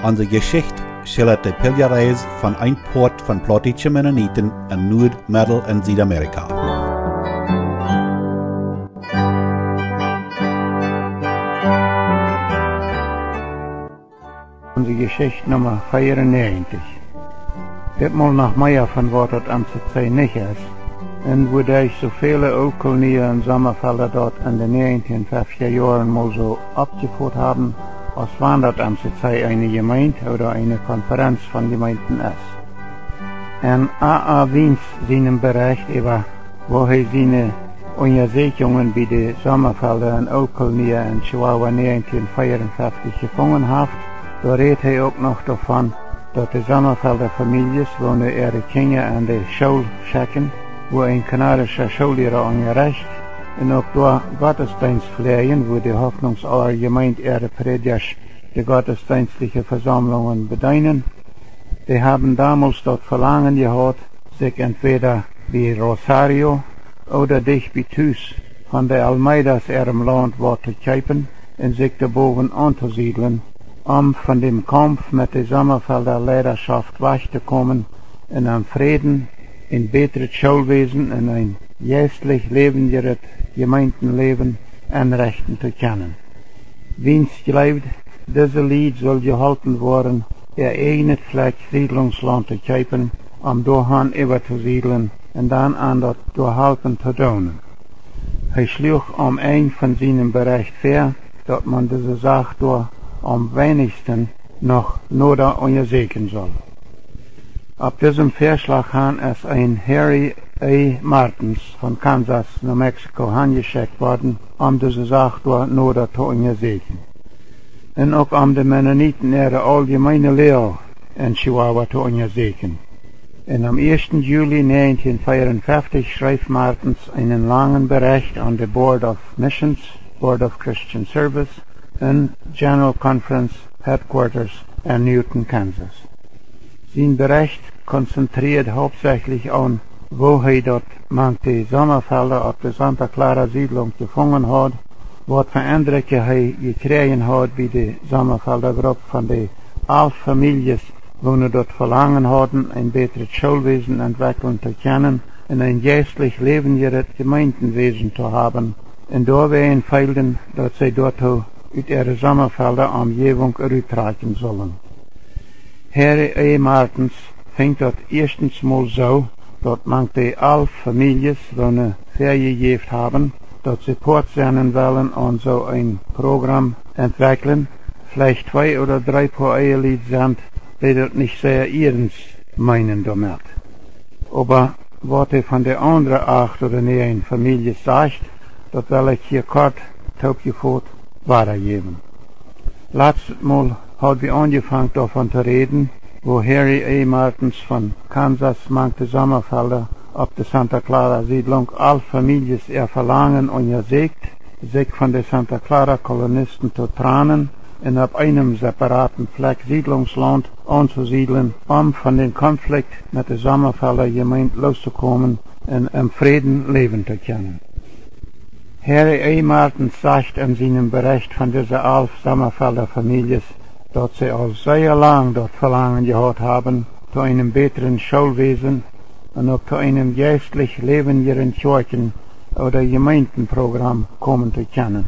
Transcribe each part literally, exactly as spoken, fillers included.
Onse Jeschicht schildat de Piljareis von een Poat von plautdietsche Mennoniten en Nuad-, Meddel- un Siedamerika. Onse Jeschicht Numma veerunnäajentich. Ditmol noch mea von waut daut M C C nich es, un wuaderch soo väle Ooltkolonia un Sommafelda daut en de näajentieen feftja Joaren mol soo oppjefoat haben, aus wan daut M C C eene Jemeent ooda eene Konferenz von Jemeenten es. En A. A. Wiens sienem Berecht äwa woo hee siene Unjasäkjungen bie de Sommafelda un Ooltkolonia en Chihuahua näajentieen veeunfeftich jefungen haft, doa rät hee uk noch doavon, daut de Sommafelda Famieljes, woone äare Kjinja aun de School schekjen, wua een kanadischa Schoolliera unjarecht, un uk doa Gottesdeenst fläajen, wua de Hoffnungsauer Jemeent äare Prädjasch de gottesdeenstliche Vesaumlungen bedeenen, dee haben domols daut Velangen jehaut, sikj entwäda bie Rosario ooda dicht bie Tus von de Almeidas äarem Launt waut to kjeepen un sikj doa bowen auntoosiedlen, om von däm Kaumf met de Sommafelda Leidaschoft wajch to komen un em Fräden een bätret Schoolwäsen un een jeistlich läwenjret Jemeentenläwen enrechten to kjennen. Wiens jleewd, dise Lied sull jeholpen woaren, äa ieejnet Flakj Siedlungslaunt to kjeepen, om doa han äwatosiedlen un dan aun daut doa halpen to doonen. Hee schluach aum Enj von sienem Berecht väa, daut maun dise Sach doa aum weinichsten noch noda unjasäkjen sull. Opp disem Väaschlach han es een Harry A. Martens von Kansas no Mexiko hanjeschekjt worden, om dise Sach doa noda to unjasäkjen. Un uk om de Mennoniten äare auljemeene Loag en Chihuahua to unjasäkjen. Un aum ieeschten Juli näajentieen veeunfeftich schreef Martens eenen langen Berecht aun de Board of Missions, Board of Christian Service un General Conference Headquarters en Newton, Kansas. Sien Berecht konzentrieed hauptsächlich aun, woo hee daut mank de Sommafelda opp de Santa Clara Siedlunk jefungen haud, waut fa Endrikje hee jekjräajen haud bie de Sommafelda Grupp von de alf Famieljes, woone daut Velangen hauden, een bätret Schoolwäsen entwekjlen to kjennen un een jeistlich läwenjret Jemeentenwäsen to haben, un doawäajen feelden, daut see doatoo ut äare Sommafelda Omjäwunk ruttrakjen sullen. Harry A. Martens finjt daut ieeschtens mol soo, daut mank de alf Famieljes, woone väajejäft haben, daut see Poat sennen wellen aun soo een Program entwekjlen, veleicht twee ooda dree Poa Ehelied sent, dee daut nich sea iernst meenen doamet. Oba waut hee von de aundre acht ooda näajen Famieljes sajcht, daut well ekj hia kort toopjefot wadajäwen. Latstet Mol haud wie aunjefongen doavon to räden, woo Harry A. Martens von Kansas mank de Sommafelda opp de Santa Clara Siedlunk alf Famieljes äa Velangen unjasäkjt, sikj von de Santa Clara Kolonisten to tranen un opp eenem separaten Flakj Siedlungslaunt auntoosiedlen, om von dän Konflikt met de Sommafelda Jemeent loos to komen un em Fräden läwen to kjennen. Harry A. Martens sajcht en sienem Berecht von dise alf Sommafelda Famieljes, daut see aul sea lang daut Velangen jehaut haben, to eenem bätren Schoolwäsen un uk to eenem jeistlich läwenjren Kjoakjen- ooda Jemeentenprogram komen to kjennen.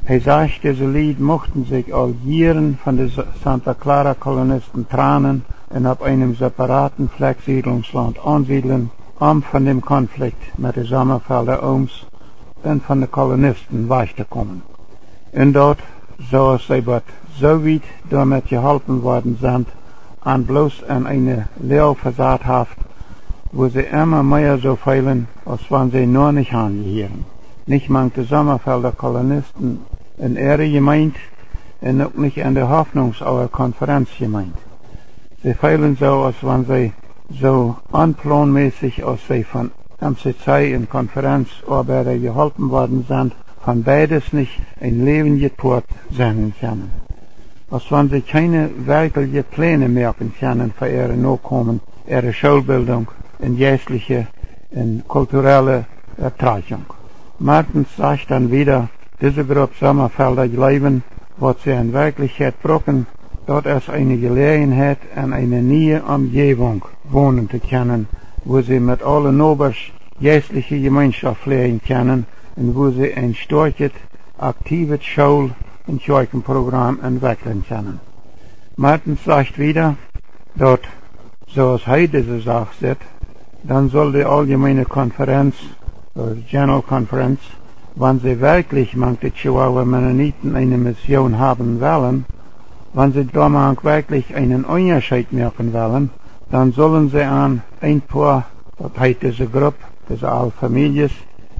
Hee sajcht, dise Lied muchten sikj aul jieren von de Sa-, Santa Clara Kolonisten tranen un opp eenem separaten Flakj Siedlungslaunt aunsiedlen, om von däm Konflikt met de Sommafelda Ooms un von de Kolonisten wajch to komen. Un daut, soo aus see bat soo wiet doamet jeholpen worden sent, an bloos en eene Loag vesat haft, wua see emma mea soo feelen, aus wan see noa nich han jehieren. Nich mank de Sommafelda Kolonisten en äare Jemeent un uk nich en de Hoffnungsauer Konferenz Jemeent. See feelen soo, aus wan see soo onplaunmässich, aus see von M C C un Konferenzoabeida jeholpen worden sent, von beides nich een läwenjet Poat sennen kjennen. Aus wan see kjeene werkjelje Pläne moaken kjennen fa äare Nokomen, äare Schoolbildunk un jeistliche un kulturelle Ertrajchunk. Martens sajcht dan wieda, dise Grupp Sommafelda jleewen, waut see en Werkjlichkjeit bruken, Daut es eene Jeläajenheit, en eene niee Omjäwunk wonen to kjennen, wua see met aule Nobasch jeistliche Jemeenschoft fläajen kjennen un wua see een stoakjet, aktiewet School- un Kjoakjenprogram entwekjlen kjennen. Martens sajcht wieda, daut, soo aus hee dise Sach sitt, dan sull de Auljemeene Konferenz, ooda General Conference, wan see werkjlich mank de Chihuahua Mennoniten eene Mission haben wellen, wan see doamank werkjlich eenen Unjascheet moaken wellen, dan sullen see an een poa, daut heet dise Grupp, dise alf Famieljes,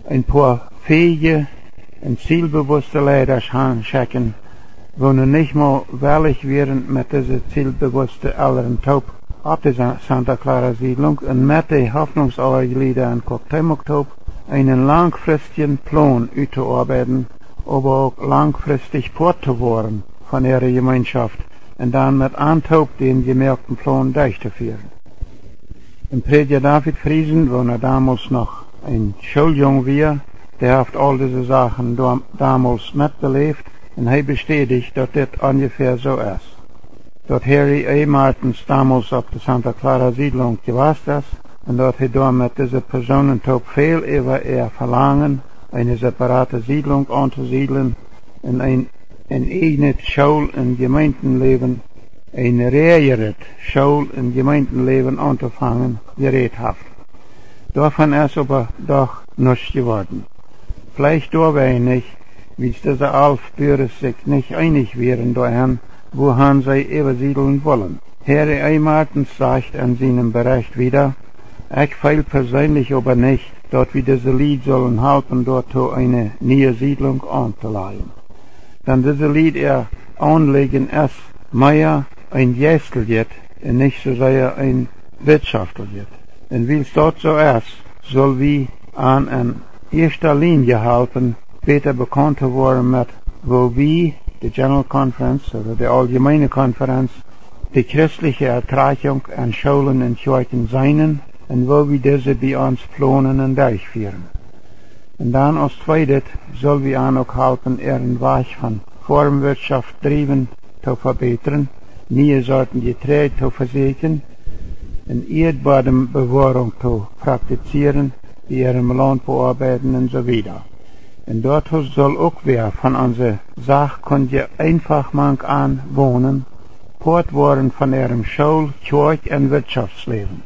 een poa fäje un zielbewusste Leidasch hanschekjen, woone nich mol wellich wieren, met dise zielbewusste Elren toop opp de Sa-, Santa Clara Siedlunk un met de Hoffnungsauer Jlieda en Cuauhtémoc toop eenen langfristjen Plon uttoarbeiden, oba uk langfristich Poat to woaren von äare Jemeenschoft un dan met an toop dän jemoakten Plon derchtofieren. Un Prädja David Friesen, woona domols noch een Schooljung wia, dee haft aul dise Sachen do-, domols metbeläft un hee bestädicht, daut dit onjefäa soo es. Daut Harry E. Martens domols opp de Santa Clara Siedlunk jewast es un daut hee doa met dise Persoonen toop väl äwa äa Velangen, eene separate Siedlunk auntosiedlen un een, een eejnet School- un Jemeentenläwen, een reajeret School- un Jemeentenläwen auntofangen, jerät haft. Doavon es oba doch nuscht jeworden. Veleicht doawäajen nich, wiels dise alf Buares sikj nich eenich wieren doahan, wuahan see äwasiedeln wullen. Harry E. Martens sajcht en sienem Berecht wieda: Ekj feel perseenlich oba nich, daut wie dise Lied sullen halpen, doatoo eene niee Siedlunk auntolajen. Dan dise Lied äa Aunläajen es mea een jeisteljet un nich soo sea een wirtschoftlichet. Un wiels daut soo es, sull wie an en ieeschte Lienje halpen, bäta bekaunt to woaren met woo wie, de General Conference ooda de Auljemeene Konferenz, de christliche Ertrajchunk en Schoolen un Kjoakjen seenen un woo wie dise bie ons plonen un derchfieren. Un dan aus tweedet sull wie an uk halpen, äaren Wajch von Foarmwirtschoft driewen to vebätren, niee Sorten Jeträajd to vesäkjen un Ieedbodembewoarunk to praktizieren, bie äarem Launt beoabeiden un soo wieda. Un doatoo sull uk wäa von onse sachkundje eenfach mank an wonen, Poat woaren von äarem School-, Kjoakj- un Wirtschoftsläwen.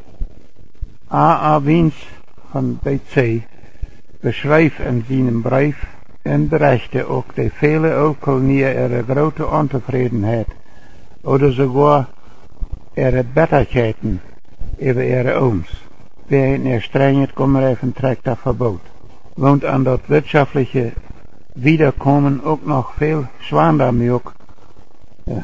A. A. Wiens von D. C. beschreef en sienem Breef un berechte uk de väle Ooltkolonia äare groote Ontofrädenheit, ooda soogoa äare Bettakjeiten äwa äare Ooms, wäajen äa strenjet Gummireifentrakjta Veboot, waut an daut wirtschoftliche Wiedakomen uk noch väl schwanda muak.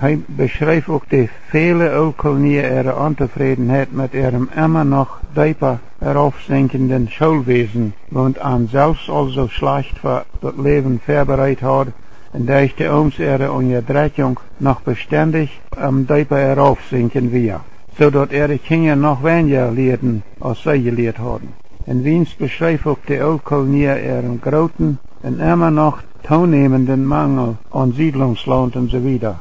Hee beschreef uk de väle Ooltkolonia äare Ontofrädenheit met äarem emma noch deepa raufsinkjenden Schoolwäsen, waut an selfst aul soo schlajcht fa daut Läwen väabereet haud, un derch de Ooms äare Unjadrekjunk noch bestendich aum deepa raufsinkjen wia, soo daut äare Kjinja noch weinja lieeden, aus see jelieet hauden. Un Wiens beschreef uk de Ooltkolonia äaren grooten un emma noch toonämenden Mangel aun Siedlungslaunt un soo wieda.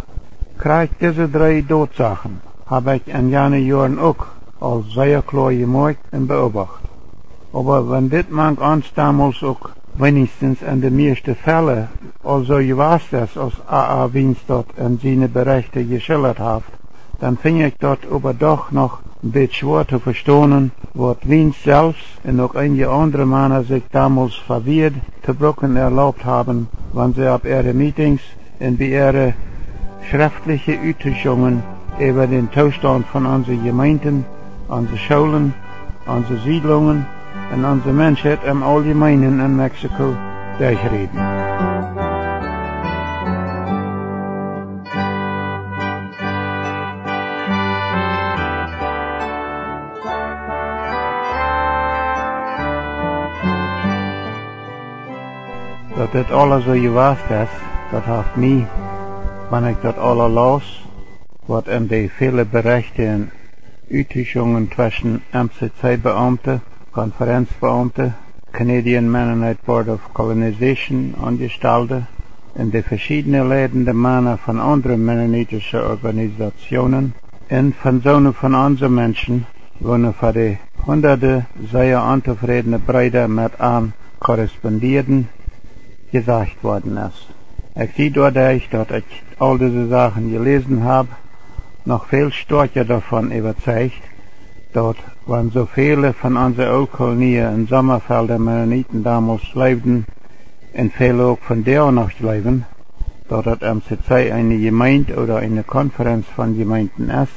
Krakjt dise dree Dautsachen hab ekj en jane Joaren uk aul sea kloa jemoakt un beobacht. Oba wan dit mank ons domols uk weinichstens en de mieeschte Fälle aul soo jewast es, aus A. A. Wiens daut en siene Berechte jeschildat haft, dan finj ekj daut oba doch noch een bät schwoa to vestonen, waut Wiens selfst un uk eenje aundre Mana sikj domols fa Wieed to brucken erlaubt haben, wan see opp äare Meetings un bie äare schreftliche Uttuschungen äwa dän Toostaunt von onse Jemeenten, onse Schoolen, onse Siedlungen un onse Menschheit em Auljemeenen en Mexiko derchräden. Daut dit aula soo jewast es, daut haft mie, wan ekj daut aula laus, waut en de väle Berechte un Uttuschungen tweschen M C C-Beaumte, Konferenzbeaumte, Canadian Mennonite Board of Colonization Aunjestalde, un de veschiedne leidende Mana von aundre mennonitische Organisatsionen un von soone von onse Menschen, woone fa de hundade sea ontofrädne Breeda met an korrespondieeden, jesajcht worden es. Ekj sie doaderch, daut ekj aul dise Sachen jeläsen hab, noch väl stoakja doavon äwazeicht, daut, wan soo väle von onse Ooltkolonia un Sommafelda Mennoniten domols jleewden, un väle uk vondoag noch jleewen, daut daut M C C eene Jemeent ooda eene Konferenz von Jemeenten es,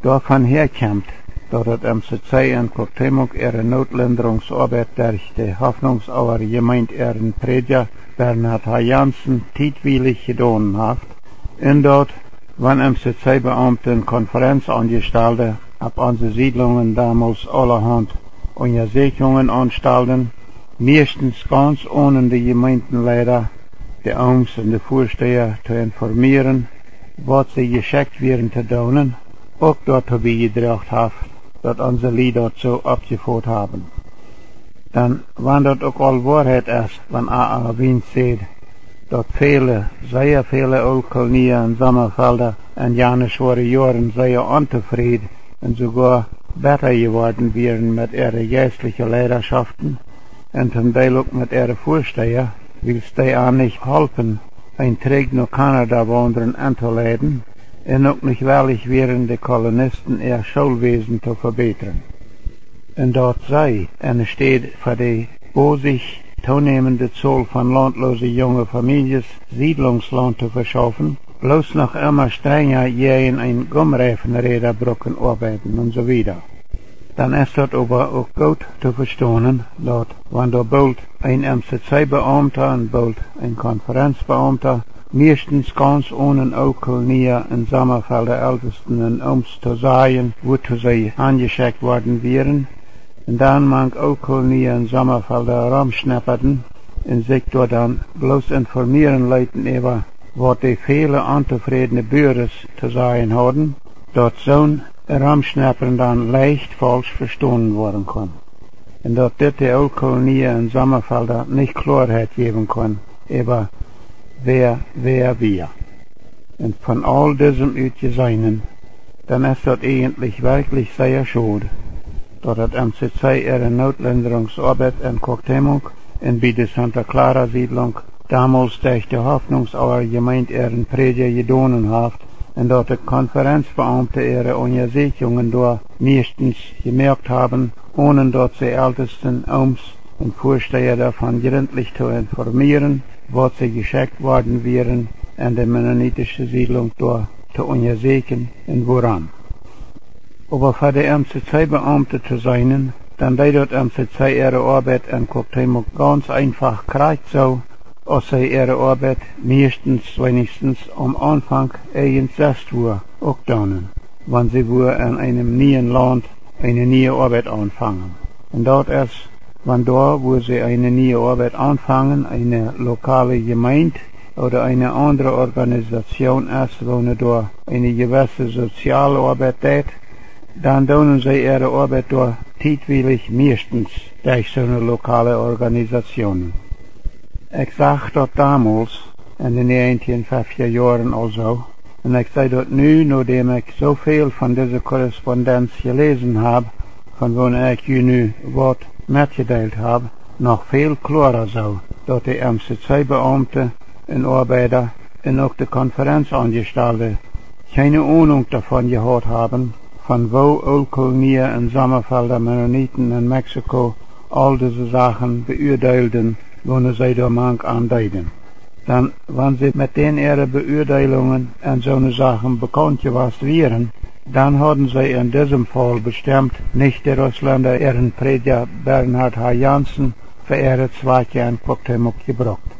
doavon häakjemt, daut daut M C C en Cuauhtémoc äare Nootlindrungsoabeit derch de Hoffnungsauer Jemeent äaren Prädja Bernhard H. Janzen tietwielich jedonen haft, un daut, wan M C C Beaumte un Konferenzaunjestalde opp onse Siedlungen domols aulahaunt Unjasäkjungen aunstalden, mieeschtens gaunz onen de Jemeentenleida, de Ooms un de Väasteja to informieren, waut see jeschekjt wieren to doonen, uk doatoo biejedroagen haft, daut onse Lied daut soo oppjefot haben. Dan, wan daut uk aul Woarheit es, wan A A Wiens sajcht, daut väle, sea väle Ooltkolonia un Sommafelda en jane schwoare Joaren sea ontofräd un soogoa betta jeworden wieren met äare jeistliche Leidaschoften un toom Deel uk met äare Väasteja, wiels dee an nich holpen, een trigj no Kanada waundren entoleiden, un uk nich wellich wieren, de Kolonisten äa Schoolwäsen to vebätren. Un daut see, enne Städ fa de bosich toonämende Tol von launtloose junge Famieljes Siedlungslaunt to veschaufen, bloos noch emma strenja jäajen een Gumreifenräda bruken oabeiden un soo wieda. Dan es daut oba uk goot to vestonen, daut, wan doa boolt een M C C Beaumta un boolt een Konferenzabeaumta, mieeschtens gaunz onen Ooltkolonia un Sommafelda Eltesten un Ooms to sajen, wuatoo see aunjeschekjt worden wieren, un dan mank Ooltkolonia un Sommafelda romschneppaden un sikj doa dan bloos informieren leeten äwa, waut de väle ontofrädne Buares to sajen hauden, daut soon Romschneppren dan leicht faulsch vestonen woaren kunn. Un daut dit de Ooltkolonia un Sommafelda nich Kloaheit jäwen kunn äwa wäa, wäa wia. Un von aul disem utjeseenen, dan es daut eejentlich werkjlich sea schod, daut daut M C C äare Nootlindrungsoabeit en Cuauhtémoc un bie de Santa Clara Siedlung domols derch de Hoffnungsauer Jemeent äaren Prädja jedonen haft, un daut de Konferenzabeaumte äare Unjasäkjungen doa mieeschtens jemoakt haben, onen daut see Eltesten, Ooms un Väasteja doavon jrintlich to informieren, waut see jeschekjt worden wieren, en de mennonitische Siedlung doa to unjasäkjen un wuarom. Oba fa de M C C Beaumte to seenen, dan deed daut M C C äare Oabeit en Cuauhtémoc gaunz eenfach krakjt soo, aus see äare Oabeit mieeschtens, weinichstens aum Aunfank, eejent selfst wua uk doonen, wan see wua en eenem nieen Launt eene niee Oabeit aunfangen. Un daut es, wan doa, wua see eene niee Oabeit aunfangen, eene lokale Jemeent ooda eene aundre Organisation es, woone doa eene jewesse soziale Oabeit deit, dan doonen see äare Oabeit doa tietwielich mieeschtens derch soone lokale Organisationen. Ekj sach daut domols, en de näajentieen feftja Joaren aul soo, un ekj see daut nu, nodäm ekj soo väl von dise Korrespondenz jeläsen hab, von woone ekj ju nu waut metjedeelt hab, noch väl kloara soo, daut de M C C Beaumte un Oabeida un uk de Konferenzaunjestalde kjeene Onunk doavon jehaut haben, von woo Ooltkolonia un Sommafelda Mennoniten en Mexiko aul dise Sachen beuadeelden, woone see doa mank aun deeden. Dan, wan see met dän äare Beuadeelungen en soone Sachen bekaunt jewast wieren, dan hauden see en disem Faul bestemt nich de Ruslenda äaren Prädja Bernhard H. Janzen fa äare Zwakjen en Cuauhtémoc jebrukt.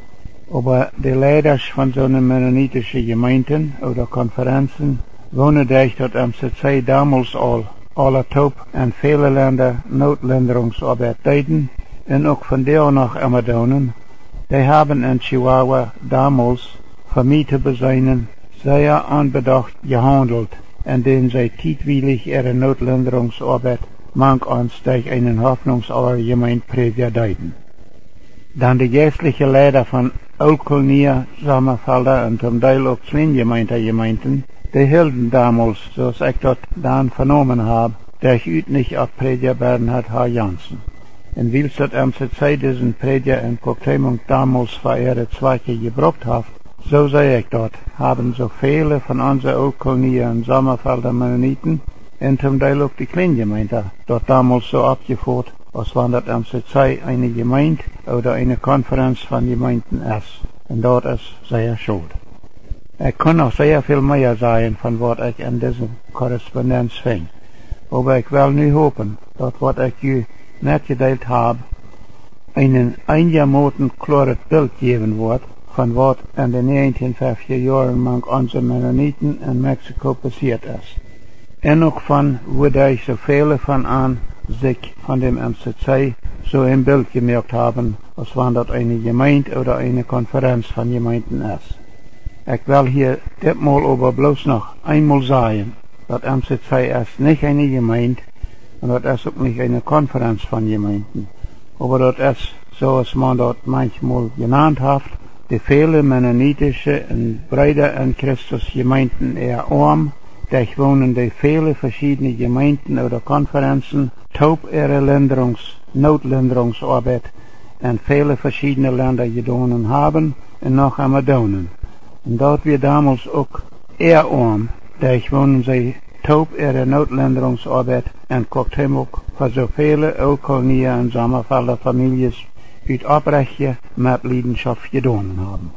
Oba de Leidasch von soone mennonitische Jemeenten ooda Konferenzen, woone derch daut M C C domols aul aula toop en väle Lenda Nootlindrungsoabeit deeden un uk vondoag noch emma doonen, dee haben en Chihuahua domols, fa mie to beseenen, sea onbedocht jehaundelt, endäm see tietwielich äare Nootlindrungsoabeit mank ons derch eenen Hoffnungsauer Jemeent Prädja deeden. Dan de jeistliche Leida von Ooltkolonia, Sommafelda un toom Deel uk Kjleenjemeenta Jemeenten, dee hilden donmols, soo aus ekj daut dan venomen hab, derchut nich opp Prädja Bernhard H. Janzen. Un wiels daut M C C disen Prädja en Cuauhtémoc donmols fa äare Zwakjen jebrukt haft, soo see ekj daut, haben soo väle von onse Ooltkolonia un Sommafelda Mennoniten un toom Deel uk de Kjleenjemeenta daut donmols soo oppjefot, aus wan daut M C C eene Jemeent ooda eene Konferenz von Jemeenten es. Un daut es sea schod. Ekj kunn noch sea väl mea sajen von waut ekj en dise Korrespondenz finj, oba ekj well nu hopen, daut waut ekj ju metjedeelt hab, eenen eenjamoten kloaret Bilt jäwen woat von waut en de näajentien feftja Joaren mank onse Mennoniten en Mexiko passieet es, un uk von wuaderch soo väle von an sikj von däm M C C soo een Bilt jemoakt haben, aus wan daut eene Jemeent ooda eene Konferenz von Jemeenten es. Ekj well hia ditmol oba bloos noch eenmol sajen, daut M C C es nich eene Jemeent un daut es uk nich eene Konferenz von Jemeenten, oba daut es, soo aus maun daut manchmol jenant haft, de väle mennonitische un Breeda en Christus Jemeenten äa Oam, derch woonen dee väle veschiedne Jemeenten ooda Konferenzen toop äare Lindrungs-, Nootlindrungsoabeit en väle veschiedne Lenda jedonen haben un noch emma doonen. Un daut wia donmols uk äa Oam, derch woonen see toop äare Nootlindrungsoabeit en Cuauhtémoc fa soo väle Ooltkolonia un Sommafelda Famieljes ut opprechtje Metliedenschoft jedonen haben.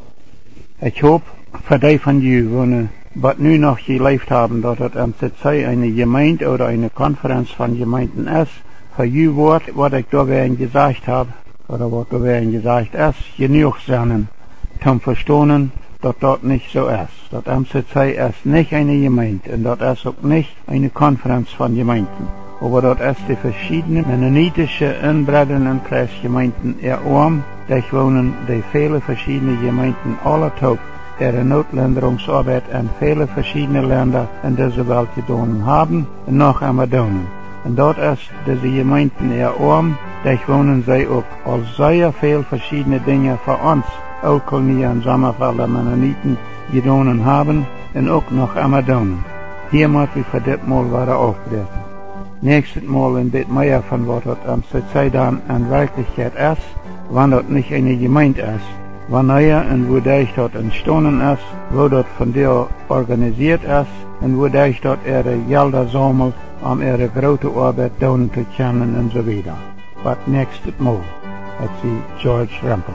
Ekj hop, fa dee von ju, woone bot nu noch jejleeft haben, daut daut M C C eene Jemeent ooda eene Konferenz von Jemeenten es, fa ju woat, waut ekj doawäajen jesajcht hab, ooda waut doawäajen jesajcht es, jenuach sennen, toom vestonen, daut daut nich soo es. Daut M C C es nich eene Jemeent un daut es uk nich eene Konferenz von Jemeenten. Oba daut es de veschiedne mennonitische un Bredren en Christus Jemeenten äa Oam, derch woonen dee väle veschiedne Jemeenten aula toop äare Nootlindrungsoabeit en väle veschiedne Lenda en dise Welt jedonen haben un noch emma doonen. Un daut es dise Jemeenten äa Oam, derch woonen see uk aul sea väl veschiedne Dinja fa ons Ooltkolonia un Sommafelda Mennoniten jedonen haben un uk noch emma doonen. Hia mott wie fa ditmol wada aufbräakjen. Näakjstet Mol een bät mea von waut daut M C C dan en Werkjlichkjeit es, wan daut nich eene Jemeent es, wanea un wuaderch daut entstonen es, woo daut vondoag organisieet es un wuaderch daut äare Jelda saumelt, om äare groote Oabeit doonen to kjennen un soo wieda. Bot näakjstet Mol, ekj sie George Rempel.